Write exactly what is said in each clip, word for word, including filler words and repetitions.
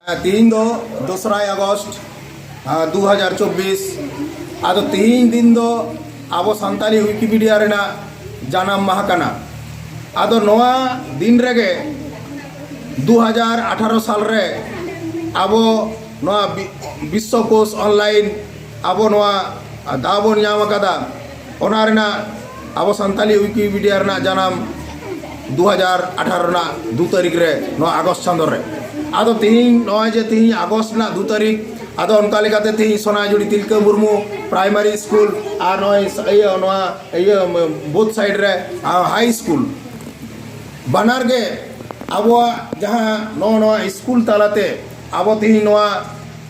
ᱛᱮᱦᱮᱧ ᱫᱚ ᱫᱚᱥᱨᱟᱭ ᱟᱜᱚᱥᱴ, ᱟᱨ ᱫᱩ ᱦᱟᱡᱟᱨ ᱪᱚᱵᱵᱤᱥ᱾ ᱟᱫᱚ ᱛᱮᱦᱮᱧ ᱫᱤᱱ ᱫᱚ ᱟᱵᱚ ᱥᱟᱱᱛᱟᱞᱤ ᱣᱤᱠᱤᱯᱤᱰᱤᱭᱟ ᱨᱮᱱᱟᱜ ᱡᱟᱱᱟᱢ ᱢᱟᱦᱟ ᱠᱟᱱᱟ᱾ ᱟᱫᱚ ᱱᱚᱣᱟ ᱫᱤᱱ ᱨᱮᱜᱮ ᱫᱩ ᱦᱟᱡᱟᱨ ᱟᱴᱷᱟᱨᱚ ᱥᱟᱞ ᱨᱮ ᱟᱵᱚ ᱱᱚᱣᱟ ᱵᱤ- ᱵᱤᱥᱥᱚᱠᱳᱥ ᱚᱱᱞᱟᱭᱤᱱ ᱟᱵᱚ ᱱᱚᱣᱟ ᱫᱟᱣ ᱵᱚᱱ ᱧᱟᱢ ᱟᱠᱟᱫᱟ᱾ ᱚᱱᱟ ᱨᱮᱱᱟᱜ ᱟᱵᱚ ᱥᱟᱱᱛᱟᱞᱤ ᱣᱤᱠᱤᱯᱤᱰᱤᱭᱟ ᱨᱮᱱᱟᱜ ᱡᱟᱱᱟᱢ ᱫᱩ ᱦᱟᱡᱟᱨ ᱟᱴᱷᱟᱨᱚ ᱨᱮᱱᱟᱜ ᱫᱩ ᱛᱟᱹᱨᱤᱠᱷ ᱨᱮ ᱱᱚᱣᱟ ᱟᱜᱚᱥᱴ ᱪᱟᱸᱫᱳ ᱨᱮ᱾ ᱟᱫᱚ ᱛᱮᱦᱮᱧ ᱱᱚᱜᱼᱚᱭ ᱡᱮ ᱛᱮᱦᱮᱧ ᱟᱜᱚᱥᱴ ᱨᱮᱱᱟᱜ ᱫᱩ ᱛᱟᱹᱨᱤᱠᱷ, ᱟᱫᱚ ᱚᱱᱠᱟ ᱞᱮᱠᱟᱛᱮ ᱛᱮᱦᱮᱧ ᱥᱚᱱᱟᱡᱩᱲᱤ ᱛᱤᱞᱠᱟᱹ ᱢᱩᱨᱢᱩ ᱯᱨᱟᱭᱢᱟᱨᱤ ᱥᱠᱩᱞ ᱟᱨ ᱱᱚᱜᱼᱚᱭ ᱤᱭᱟᱹ ᱱᱚᱣᱟ ᱤᱭᱟᱹ ᱵᱳᱛᱷ ᱥᱟᱭᱤᱰ ᱨᱮ ᱦᱟᱭ ᱥᱠᱩᱞ, ᱵᱟᱱᱟᱨ ᱜᱮ ᱟᱵᱚᱣᱟᱜ ᱡᱟᱦᱟᱸ ᱱᱚᱜᱼᱚ ᱱᱚᱣᱟ ᱥᱠᱩᱞ ᱛᱟᱞᱟᱛᱮ ᱟᱵᱚ ᱛᱮᱦᱮᱧ ᱱᱚᱣᱟ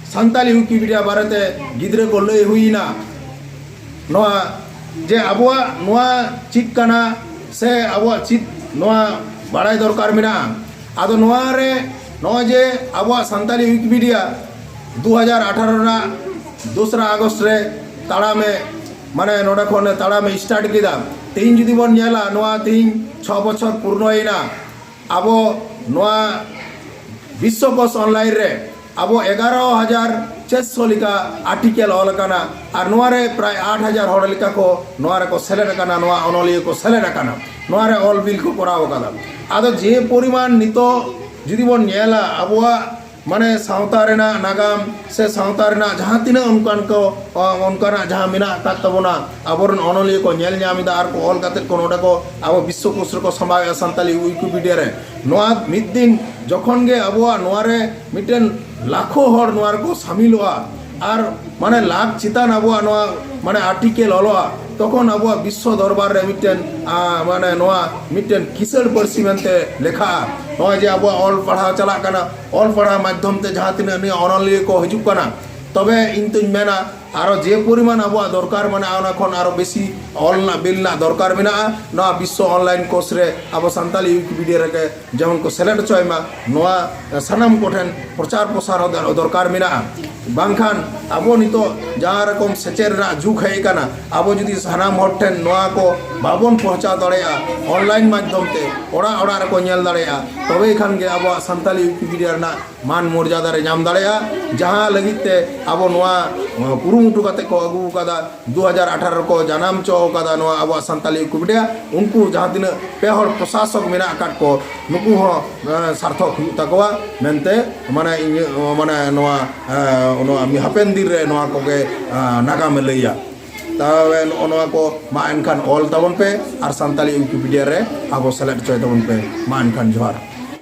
ᱥᱟᱱᱛᱟᱞᱤ ᱣᱤᱠᱤᱯᱤᱰᱤᱭᱟ ᱵᱟᱨᱮᱛᱮ ᱜᱤᱫᱽᱨᱟᱹ ᱠᱚ ᱞᱟᱹᱭ ᱦᱩᱭᱱᱟ᱾ ᱱᱚᱣᱟ ᱡᱮ ᱟᱵᱚᱣᱟᱜ ᱱᱚᱣᱟ ᱪᱮᱫ ᱠᱟᱱᱟ ᱥᱮ ᱟᱵᱚᱣᱟᱜ ᱪᱮᱫ ᱱᱚᱣᱟ ᱵᱟᱲᱟᱭ ᱫᱚᱨᱠᱟᱨ ᱢᱮᱱᱟᱜᱼᱟ᱾ ᱟᱫᱚ ᱱᱚᱣᱟ ᱨᱮ ᱱᱚᱜᱼᱚᱭ ᱡᱮ ᱟᱵᱚᱣᱟᱜ ᱥᱟᱱᱛᱟᱞᱤ ᱣᱤᱠᱤᱯᱤᱰᱤᱭᱟ ᱫᱩ ᱦᱟᱡᱟᱨ ᱟᱴᱷᱟᱨᱚ ᱨᱮᱱᱟᱜ ᱫᱚᱥᱨᱟ ᱟᱜᱚᱥᱴ ᱨᱮ ᱛᱟᱲᱟᱢᱮ, ᱢᱟᱱᱮ ᱱᱚᱰᱮ ᱠᱷᱚᱱ ᱛᱟᱲᱟᱢᱮ ᱥᱴᱟᱨᱴ ᱠᱮᱫᱟ᱾ ᱛᱮᱦᱮᱧ ᱡᱩᱫᱤ ᱵᱚᱱ ᱧᱮᱞᱟ, ᱱᱚᱣᱟ ᱛᱮᱦᱮᱧ ᱪᱷᱚ ᱵᱚᱪᱷᱚᱨ ᱯᱩᱨᱱᱚᱭᱮᱱᱟ᱾ ᱟᱵᱚ ᱱᱚᱣᱟ ᱵᱤᱥᱥᱚᱠᱳᱥ ᱚᱱᱞᱟᱭᱤᱱ ᱨᱮ ᱟᱵᱚ ᱮᱜᱟᱨᱚ ᱦᱟᱡᱟᱨ ᱪᱟᱨᱥᱚ ᱞᱮᱠᱟ ᱟᱨᱴᱤᱠᱮᱞ ᱚᱞ ᱟᱠᱟᱱᱟ, ᱟᱨ ᱱᱚᱣᱟ ᱨᱮ ᱯᱨᱟᱭ ᱟᱴ ᱦᱟᱡᱟᱨ ᱦᱚᱲ ᱞᱮᱠᱟ ᱠᱚ ᱱᱚᱣᱟ ᱨᱮᱠᱚ ᱥᱮᱞᱮᱫ ᱟᱠᱟᱱᱟ, ᱱᱚᱣᱟ ᱚᱱᱚᱞᱤᱭᱟᱹ ᱠᱚ ᱥᱮᱞᱮᱫ ᱟᱠᱟᱱᱟ, ᱱᱚᱣᱟ ᱨᱮ ᱚᱞ ᱵᱤᱞ ᱠᱚ ᱠᱚᱨᱟᱣ ᱟᱠᱟᱫᱟ᱾ ᱟᱫᱚ ᱡᱮ ᱯᱚᱨᱤᱢᱟᱱ ᱱᱤᱛᱚᱜ ᱡᱩᱫᱤ ᱵᱚᱱ ᱧᱮᱞᱟ, ᱟᱵᱚᱣᱟᱜ ᱢᱟᱱᱮ ᱥᱟᱶᱛᱟ ᱨᱮᱱᱟᱜ ᱱᱟᱜᱟᱢ ᱥᱮ ᱥᱟᱶᱛᱟ ᱨᱮᱱᱟᱜ ᱡᱟᱦᱟᱸ ᱛᱤᱱᱟᱹᱜ ᱚᱱᱠᱟᱱ ᱠᱚ, ᱚᱱᱠᱟᱱᱟᱜ ᱡᱟᱦᱟᱸ ᱢᱮᱱᱟᱜ ᱟᱠᱟᱫ ᱛᱟᱵᱚᱱᱟ, ᱟᱵᱚᱨᱮᱱ ᱚᱱᱚᱞᱤᱭᱟᱹ ᱠᱚ ᱧᱮᱞ ᱧᱟᱢ ᱮᱫᱟ ᱟᱨ ᱠᱚ ᱚᱞ ᱠᱟᱛᱮᱫ ᱠᱚ ᱱᱚᱰᱮ ᱠᱚ ᱟᱵᱚ ᱵᱤᱥᱥᱚᱠᱳᱥ ᱨᱮᱠᱚ ᱥᱟᱢᱵᱟᱣᱮᱫᱼᱟ ᱥᱟᱱᱛᱟᱞᱤ ᱣᱤᱠᱤᱯᱤᱰᱤᱭᱟ ᱨᱮ᱾ ᱱᱚᱣᱟ ᱢᱤᱫ ᱫᱤᱱ ᱡᱚᱠᱷᱚᱱ ᱜᱮ ᱟᱵᱚᱣᱟᱜ ᱱᱚᱣᱟ ᱨᱮ ᱢᱤᱫᱴᱮᱱ ᱞᱟᱠᱷᱚ ᱦᱚᱲ ᱱᱚᱣᱟ ᱨᱮᱠᱚ ᱥᱟᱢᱤᱞᱚᱜᱼᱟ ᱟᱨ ᱢᱟᱱᱮ ᱞᱟᱠᱷ ᱪᱮᱛᱟᱱ ᱟᱵᱚᱣᱟᱜ ᱱᱚᱣᱟ ᱢᱟᱱᱮ ᱟᱨᱴᱤᱠᱮᱞ ᱚᱞᱚᱜᱼᱟ, ᱛᱚᱠᱷᱚᱱ ᱟᱵᱚᱣᱟᱜ ᱵᱤᱥᱥᱚ ᱫᱚᱨᱵᱟᱨ ᱨᱮ ᱢᱤᱫᱴᱮᱱ, ᱟ, ᱢᱟᱱᱮ ᱱᱚᱣᱟ ᱢᱤᱫᱴᱮᱱ ᱠᱤᱥᱟᱹᱬ ᱯᱟᱹᱨᱥᱤ ᱢᱮᱱᱛᱮ ᱞᱮᱠᱷᱟᱜᱼᱟ᱾ ᱱᱚᱜᱼᱚᱭ ᱡᱮ ᱟᱵᱚᱣᱟᱜ ᱚᱞ ᱯᱟᱲᱦᱟᱣ ᱪᱟᱞᱟᱜ ᱠᱟᱱᱟ, ᱚᱞ ᱯᱟᱲᱦᱟᱣ ᱢᱟᱫᱽᱫᱷᱚᱢ ᱛᱮ ᱡᱟᱦᱟᱸ ᱛᱤᱱᱟᱹᱜ ᱱᱤᱭᱟᱹ ᱚᱱᱚᱞᱤᱭᱟᱹ ᱠᱚ ᱦᱤᱡᱩᱜ ᱠᱟᱱᱟ, ᱛᱚᱵᱮ ᱤᱧ ᱛᱩᱧ ᱢᱮᱱᱟ ᱟᱨᱚ ᱡᱮ ᱯᱚᱨᱤᱢᱟᱱ ᱟᱵᱚᱣᱟᱜ ᱫᱚᱨᱠᱟᱨ ᱢᱮᱱᱟᱜᱼᱟ, ᱚᱱᱟ ᱠᱷᱚᱱ ᱟᱨᱚ ᱵᱮᱥᱤ ᱚᱞ ᱨᱮᱱᱟᱜ, ᱵᱤᱞ ᱨᱮᱱᱟᱜ ᱫᱚᱨᱠᱟᱨ ᱢᱮᱱᱟᱜᱼᱟ᱾ ᱱᱚᱣᱟ ᱵᱤᱥᱥᱚ ᱚᱱᱞᱟᱭᱤᱱ ᱠᱳᱨᱥ ᱨᱮ ᱟᱵᱚ ᱥᱟᱱᱛᱟᱞᱤ ᱣᱤᱠᱤᱯᱤᱰᱤᱭᱟ ᱨᱮᱜᱮ ᱡᱮᱢᱚᱱ ᱠᱚ ᱥᱮᱞᱮᱫ ᱦᱚᱪᱚᱭ ᱢᱟ, ᱱᱚᱣᱟ ᱥᱟᱱᱟᱢ ᱠᱚᱴᱷᱮᱱ ᱯᱨᱚᱪᱟᱨ ᱯᱨᱚᱥᱟᱨ ᱦᱚᱸ ᱫᱚᱨ-, ᱫᱚᱨᱠᱟᱨ ᱢᱮᱱᱟᱜᱼᱟ᱾ ᱵᱟᱝᱠᱷᱟᱱ ᱟᱵᱚ ᱱᱤᱛᱚᱜ ᱡᱟᱦᱟᱸ ᱨᱚᱠᱚᱢ ᱥᱮᱪᱮᱫ ᱨᱮᱱᱟᱜ ᱡᱩᱜᱽ ᱦᱮᱡ ᱟᱠᱟᱱᱟ, ᱟᱵᱚ ᱡᱩᱫᱤ ᱥᱟᱱᱟᱢ ᱦᱚᱲ ᱴᱷᱮᱱ ᱱᱚᱣᱟ ᱠᱚ ᱵᱟᱵᱚᱱ ᱯᱳᱸᱣᱪᱷᱟᱣ ᱫᱟᱲᱮᱭᱟᱜᱼᱟ ᱚᱱᱞᱟᱭᱤᱱ ᱢᱟᱫᱽᱫᱷᱚᱢ ᱛᱮ, ᱚᱲᱟᱜ ᱚᱲᱟᱜ ᱨᱮᱠᱚ ᱧᱮᱞ ᱫᱟᱲᱮᱭᱟᱜᱼᱟ, ᱛᱚᱵᱮ ᱠᱷᱟᱱ ᱜᱮ ᱟᱵᱚᱣᱟᱜ ᱥᱟᱱᱛᱟᱞᱤ ᱣᱤᱠᱤᱯᱤᱰᱤᱭᱟ ᱨᱮᱱᱟᱜ ᱢᱟᱱ ᱢᱚᱨᱡᱟᱫᱟ ᱨᱮ ᱧᱟᱢ ᱫᱟᱲᱮᱭᱟᱜᱼᱟ, ᱡᱟᱦᱟᱸ ᱞᱟᱹᱜᱤᱫ ᱛᱮ ᱟᱵᱚ ᱱᱚᱣᱟ, ᱱᱚᱣᱟ ᱠᱩᱨᱩᱢᱩᱴᱩ ᱠᱟᱛᱮ ᱠᱚ ᱟᱹᱜᱩ ᱟᱠᱟᱫᱟ, ᱫᱩ ᱦᱟᱡᱟᱨ ᱟᱴᱷᱟᱨᱚ ᱨᱮᱠᱚ ᱡᱟᱱᱟᱢ ᱦᱚᱪᱚ ᱟᱠᱟᱫᱟ ᱱᱚᱣᱟ ᱟᱵᱚᱣᱟᱜ ᱥᱟᱱᱛᱟᱞᱤ ᱣᱤᱠᱤᱯᱤᱰᱤᱭᱟ᱾ ᱩᱱᱠᱩ ᱡᱟᱦᱟᱸ ᱛᱤᱱᱟᱹᱜ ᱯᱮ ᱦᱚᱲ ᱯᱨᱚᱥᱟᱥᱚᱠ ᱢᱮᱱᱟᱜ ᱟᱠᱟᱫ ᱠᱚ, ᱱᱩᱠᱩ ᱦᱚᱸ, ᱮ, ᱥᱟᱨᱛᱷᱚᱠ ᱦᱩᱭᱩᱜ ᱛᱟᱠᱚᱣᱟ ᱢᱮᱱᱛᱮ, ᱢᱟᱱᱮ, ᱤᱧᱟᱹᱜ, ᱢᱟᱱᱮ, ᱱᱚᱣᱟ, ᱮ, ᱱᱚᱣᱟ ᱦᱟᱯᱮᱱ ᱫᱤᱱ ᱨᱮ ᱱᱚᱣᱟ ᱠᱚᱜᱮ, ᱮ, ᱱᱟᱜᱟᱢᱮ ᱞᱟᱹᱭᱟ᱾ ᱛᱚᱵᱮ ᱱᱚᱜᱼᱚ ᱱᱚᱣᱟ ᱠᱚ ᱢᱟ ᱮᱱᱠᱷᱟᱱ ᱚᱞ ᱛᱟᱵᱚᱱ ᱯᱮ ᱟᱨ ᱥᱟᱱᱛᱟᱞᱤ ᱣᱤᱠᱤᱯᱤᱰᱤᱭᱟ ᱨᱮ ᱟᱵᱚ ᱥᱮᱞᱮᱫ ᱦᱚᱪᱚᱭ ᱛᱟᱵᱚᱱ ᱯᱮ᱾ ᱢᱟ ᱮᱱᱠᱷᱟᱱ ᱡᱚᱦᱟᱨ᱾